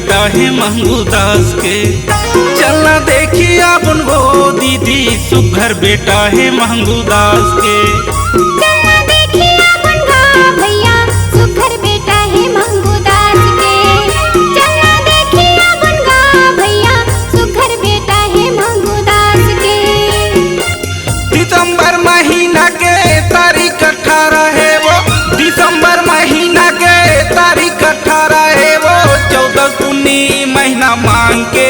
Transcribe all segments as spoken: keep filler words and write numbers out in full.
बेटा हे महंगू दास के। चलना देखी अपन वो दीदी, सुघर बेटा हे महंगू दास के। चलना देखी अपन गा भैया, सुघर बेटा हे महंगू दास के। चलना देखी अपन गा भैया, सुघर बेटा हे महंगू दास के। दिसंबर महीना के तारीख अठारह हे वो, दिसंबर महीना के तारीख अठारह हे वो, चौदस पुन्नी महीना मांग के।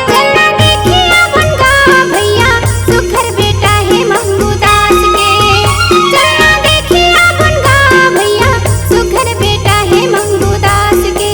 चलना देखी अपन गा भैया, सुघर बेटा हे महंगू दास के। चलना देखी अपन गा भैया, सुघर बेटा हे महंगू दास के।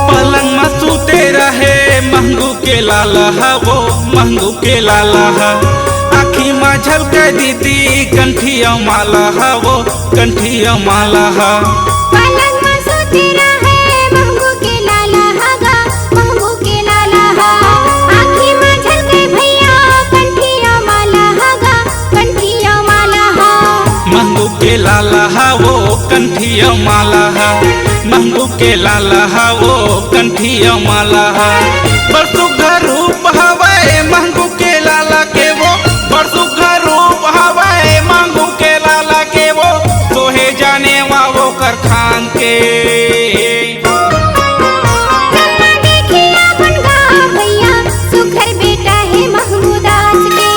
पलंग म सूते रहे महंगू के लाला हा वो, महंगू के लाला हा। आँखी म झलके दीदी कंठिया माला हा वो, कंठिया माला हा। पलंग म सूते रहे महंगू के लाला हा गा, महंगू के लाला हा। आँखी म झलके भैया कंठिया माला हा गा, कंठिया माला हा। महंगू के लाला हा वो कंठिया माला हा, महंगू के लाला हा वो कंठिया माला हा। बड़ सुघर रूप हवय महंगू के लाला के वो, बड़ सुघर रूप हवय महंगू के लाला के वो, सोहे जाने वा ओकर खान के। चलना देखी अपन गा भैया, सुघर बेटा हे महंगू दास के।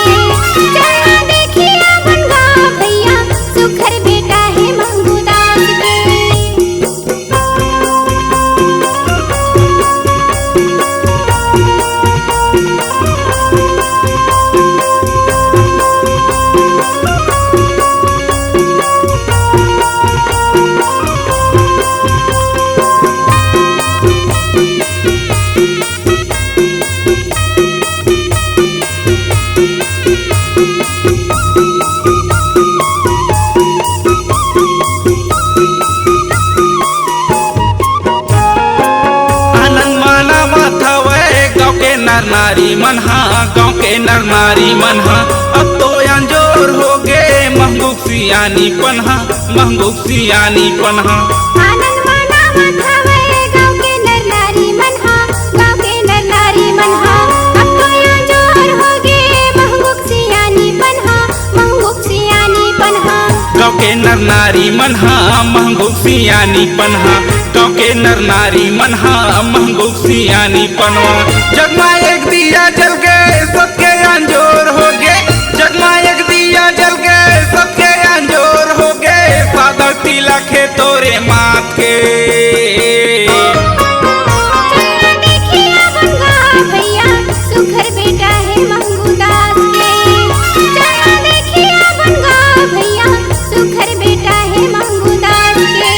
चलना देखी अपन गा भैया, सुघर बेटा हे महंगू दास के। आनंद मनावत हवय गाँव के नर नारी मन हा, गाँव के नर नारी मन हा। अब तो अंजोर हो गे महंगू सियानी पनहा, महंगू सियानी पनहा। आनंद मनावत हवय गाँव के नर नारी मन हा, गाँव के नर नारी मन हा। अब तो अंजोर हो गे महंगू सियानी पनहा, महंगू सियानी पनहा। गाँव के नर नारी मन हा महंगू सियानी पनहा, गाँव के नर नारी मन हा महंगू सियानी पनवा। जगमा एक दिया जल गे सबके अंजोर हो गे, जगमा एक दिया जल गे सबके अंजोर हो गे। सादा तिलक हे तोरे माथ के। चलना देखी अपन गा भैया, सुघर बेटा हे महंगू दास के। चलना देखी अपन गा भैया, सुघर बेटा हे महंगू दास के।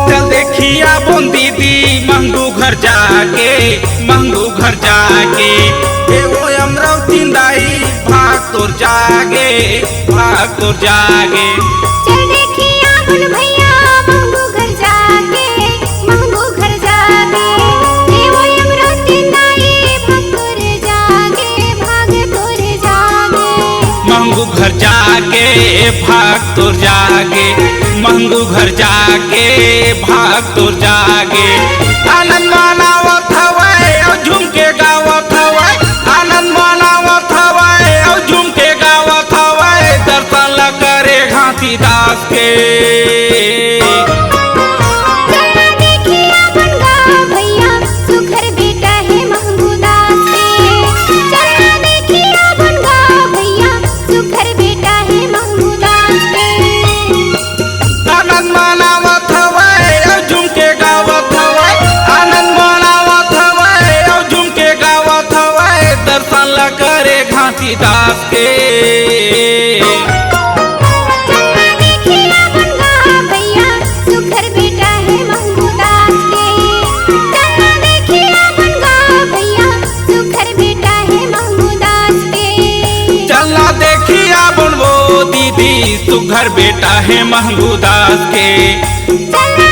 चल देखिया बोन दीदी महंगू घर जाके, महंगू घर जाके। ए ओ अमरावती दाई भाग तोर जागे, भाग तोर जागे। चल देखिया बोन भैया महंगू घर जाके, महंगू घर जाके। ए ओ अमरावती दाई भाग तोर जागे, भाग तोर जागे। महंगू घर जाके भाग तोर जागे, महंगू घर जाके भाग तोर जागे। आनंद मनावत हवय अउ झूम के गावत हवय, आनंद मनावत हवय अउ झूम के गावत हवय। दर्शन ला दास के। चलना देखिया बन गा भैया, सुघर बेटा हे महंगू दास के। चलना देखिया बन गा भैया, सुघर बेटा हे महंगू दास के। आनंद मनावत हवय अउ झूम के गावत हवय, आनंद मनावत हवय अउ झूम के गावत हवय, दर्शन ला करे घासीदास के। चलना देखिया बन गा भैया, सुघर बेटा हे महंगू दास के। चलना देखिया बन गा भैया, सुघर बेटा हे महंगू दास के। चलना देखिया बन वो दीदी, सुघर बेटा हे महंगू दास के। चलना